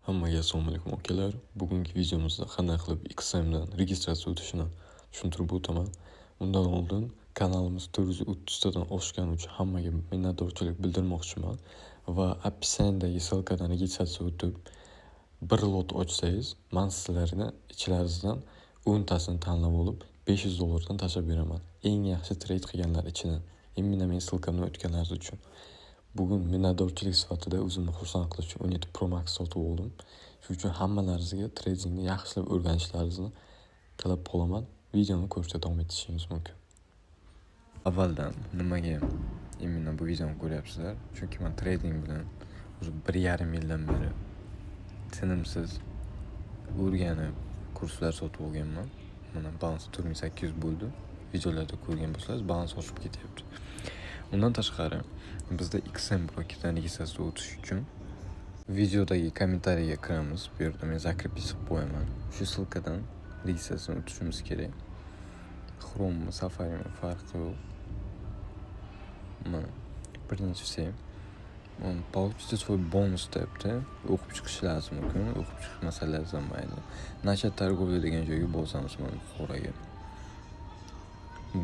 Hammaga assalomu alaykum, akalar. Bugungi videomizda qanday qilib XMdan registratsiya o'tishini tushuntirib o'taman. Undan oldin kanalimiz 430 tadan oshgani uchun hammaga minnatdorchilik bildirmoqchiman va описание dagi ссылка dan registratsiya o'tib, bir lot ochsangiz, man sizlarni ichlaringizdan 10 tasini tanlab olib, 500 dollardan tashlab beraman. Eng yaxshi trade qilganlar ichidan. Именно men ссылка mdan o'tganlaringiz uchun. Bugun minnatdorchilik sifatida o'zimni xursand qilish uchun 17 Pro Max sotib oldim. Shuning uchun hammalaringizga tradingni yaxshilab o'rganishlaringizni tilab qolaman. Videoni ko'rishda davom etishingiz mumkin. Avvaldan nimaga именно bu videoni ko'ryapsizlar? Chunki men trading bilan уже 1,5 yildan beri tinimsiz o'rganib, kurslar sotib olganman. Mana, balans 4800 bo'ldi. Videolarda ko'rgan bo'lsangiz, balans oshib ketyapti. Undan tashqari, bizda XM brokerdan registratsiya o'tish uchun videodagi kommentariyaga kiramiz. Bu yerda men закрепить qilib qo'yaman. Shu ссылка dan registratsiyadan o'tishimiz kerak. Chromemi, Safari'mi, farqi yo'q. Mana, birinchisi, "Получите свой бонус" deyapti. O'qib chiqish lozim ekan. O'qib chiqmasangiz ham mayli. "Начать торговлю" degan joyga bosamiz, mana, qoraga.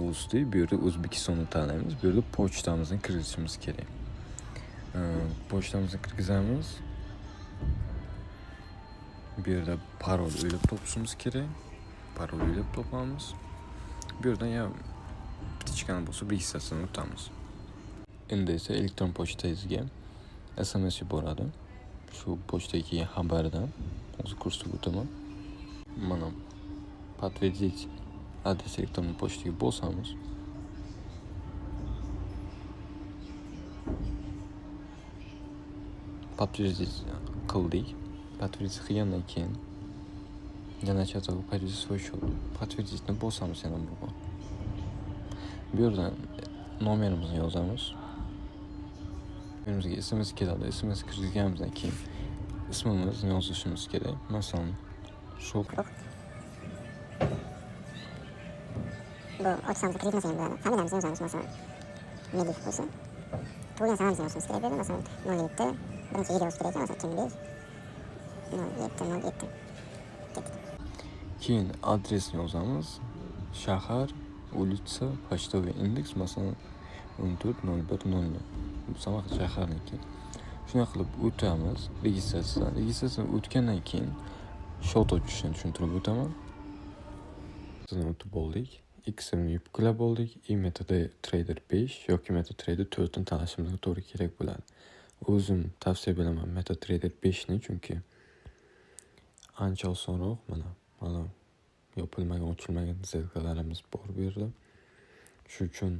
Bosdik. Bu yerda O'zbekistonni tanlaymiz. Bu yerda pochtamizni kirgizishimiz kerak. Pochtamizni kirgizamiz. Bu yerda parol o'ylab topishimiz kerak. Parol o'ylab topamiz. Bu yerdan ya птичка ni bosib registratsiyadan o'tamiz. Endi esa elektron pochtangizga SMS yuboradi. Shu pochtaga kelgan xabardan hozir ko'rsatib o'taman. Mana, "Подтвердить адрес электронной почты" ga bosamiz. Подтвердить qildik. Подтвердить qilgandan keyin "Для начала подтвердить свой счет". "Подтвердить" ni bosamiz yana bir bor. Bu yerdan nomerimizni yozamiz. Nomerimizga SMS keladi. SMS kirgizganimizdan keyin ismimizni yozishimiz kerak. Masalan, shu. Bu ochsamiz, kiritmasak ham bo'ladi. Familiyamizni yozamiz, masalan, Melif bo'lsa. Tug'ilgan sanamizni yozishimiz kerak bu yerda. Masalan, 07, birinchi yil yozish kerak ekan, masalan, 2005 07 07. Ketdik. Keyin adresni yozamiz. Shahar, улица, почтовый индекс, masalan, 14 01 00. Bu Samarqand shaharniki. Shunday qilib o'tamiz registratsiyadan. Registratsiyadan o'tgandan keyin счет ochishni tushuntirib o'taman. Sizdan o'tib oldik. XMni yuklab oldik. И MetaTrader 5 yoki MetaTrader 4 ni tanlashimizga to'g'ri kerak bo'ladi. O'zim tavsiya beraman MetaTrader 5 ni, chunki ancha osonroq. Mana yopilmagan, ochilmagan сделка larimiz bor bu yerda. Shu uchun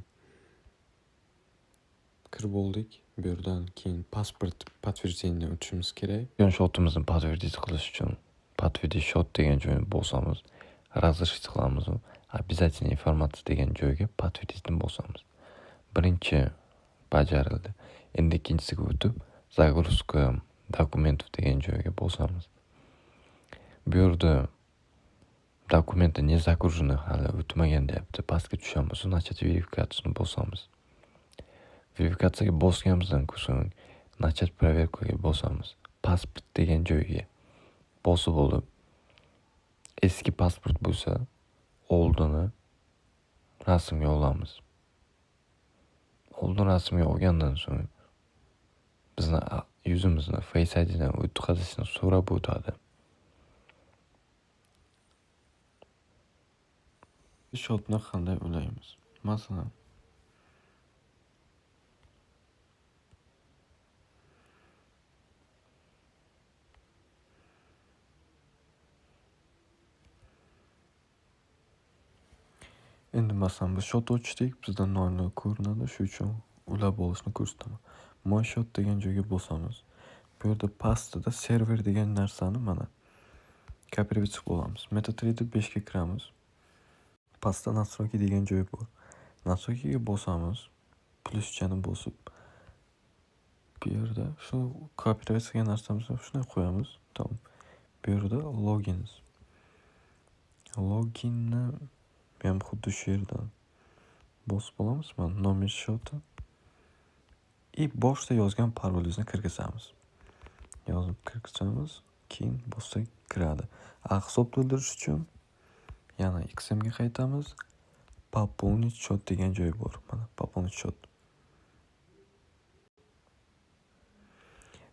kirib oldik. Bu yerdan keyin pasport подтверждение o'tishimiz kerak. Счет imizni подтвердить qilish uchun "Подтвердить счет" degan joyni bosamiz. "Разрешить" qilamiz. "Обязательная информация" degan joyga "Подтвердить" ni bosamiz. Birinchi bajarildi. Endi ikkinchisiga o'tib, "Загрузка документов" degan joyga bosamiz. Bu yerda "Документы не загружены", hali o'tmagan deyapti. Pastga tushamiz, "Начать верификацию" ni bosamiz. Verifikatsiyaga bosganimizdan so'ng "Начать проверку" ga bosamiz. "Pasport" degan joyga bosib olib, eski pasport bo'lsa, oldini rasmga olamiz. Oldin rasmga olgandan so'ng bizni yuzimizni Face IDdan o'tkazishni so'rab o'tadi. Счет ni qanday ulaymiz? Masalan, endi, masalan, biz счет ochdik, bizda 00 ko'rinadi, shu uchun ulab olishni ko'rsataman. "Мой счет" degan joyga bosamiz. Bu yerda pastida server degan narsani, mana, копировать qilib olamiz. MetaTrader 5 ga kiramiz. Pastda "Настройки" degan joy bor. "Настройки" ga bosamiz. Pluschani bosib, bu yerda shu копировать qilgan narsamizni shunday qo'yamiz. Tamom. Bu yerda login. Loginni ham xuddi shu yerdan bosib olamiz. Mana, номер счета. И boshida yozgan parolingizni kirgizamiz. Yozib kirgizamiz. Keyin bossak, kiradi. A hisob to'ldirish uchun yana XMga qaytamiz. "Пополнить счет" degan joy bor. Mana, "Пополнить счет".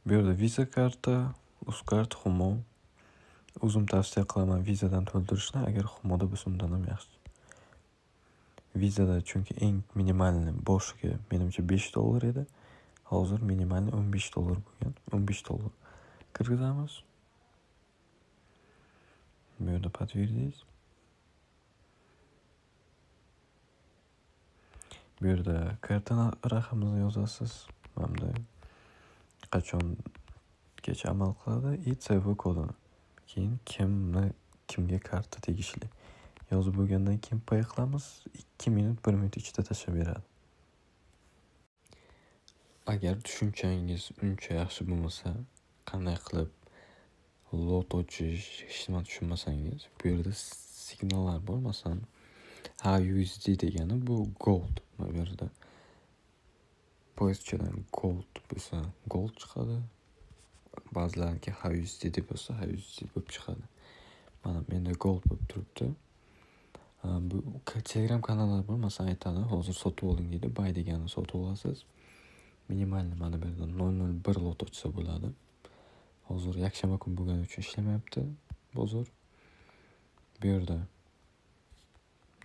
Bu yerda Visa karta, Uzcard, Humo. O'zim tavsiya qilaman Visadan to'ldirishni, agar Humoda bo'lsa, undan ham yaxshi. Visada chunki eng минимальный boshiga, menimcha, 5 dollar edi. Hozir минимальный 15 dollar bo'lgan. 15 dollar kirgizamiz. Bu yerda "Подтвердить". Bu yerda karta raqamini yozasiz. Mana bunday, qachongacha amal qiladi и CVV kodini. Keyin kimni, kimga karta tegishli. Yozib bo'lgandan keyin "Pay" qilamiz. 2 minut, 1 minut ichida tashlab beradi. Agar tushunchangiz uncha yaxshi bo'lmasa, qanday qilib lot ochish, hech nima tushunmasangiz, bu yerda signallar bor. Masalan, HUSD degani bu gold. Mana bu yerda поиск chadan gold bo'lsa, gold chiqadi. Ba'zilarniki HUSD deb yozsa, HUSD bo'lib chiqadi. Mana, menda gold bo'lib turibdi. Bu Telegram kanallar bor, masalan, aytadi, hozir sotib oling deydi. Buy deganini sotib olasiz. Минимальный mana bu yerda 0,01 lot ochsa bo'ladi. Hozir yakshanba kun bo'lgani uchun ishlamayapti bozor. Bu yerda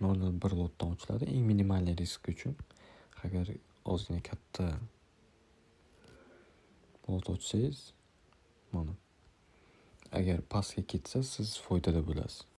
0,01 lotdan ochiladi eng минимальный risk uchun. Agar ozgina katta lot ochsangiz, mana, agar pastga ketsa, siz foydada bo'lasiz.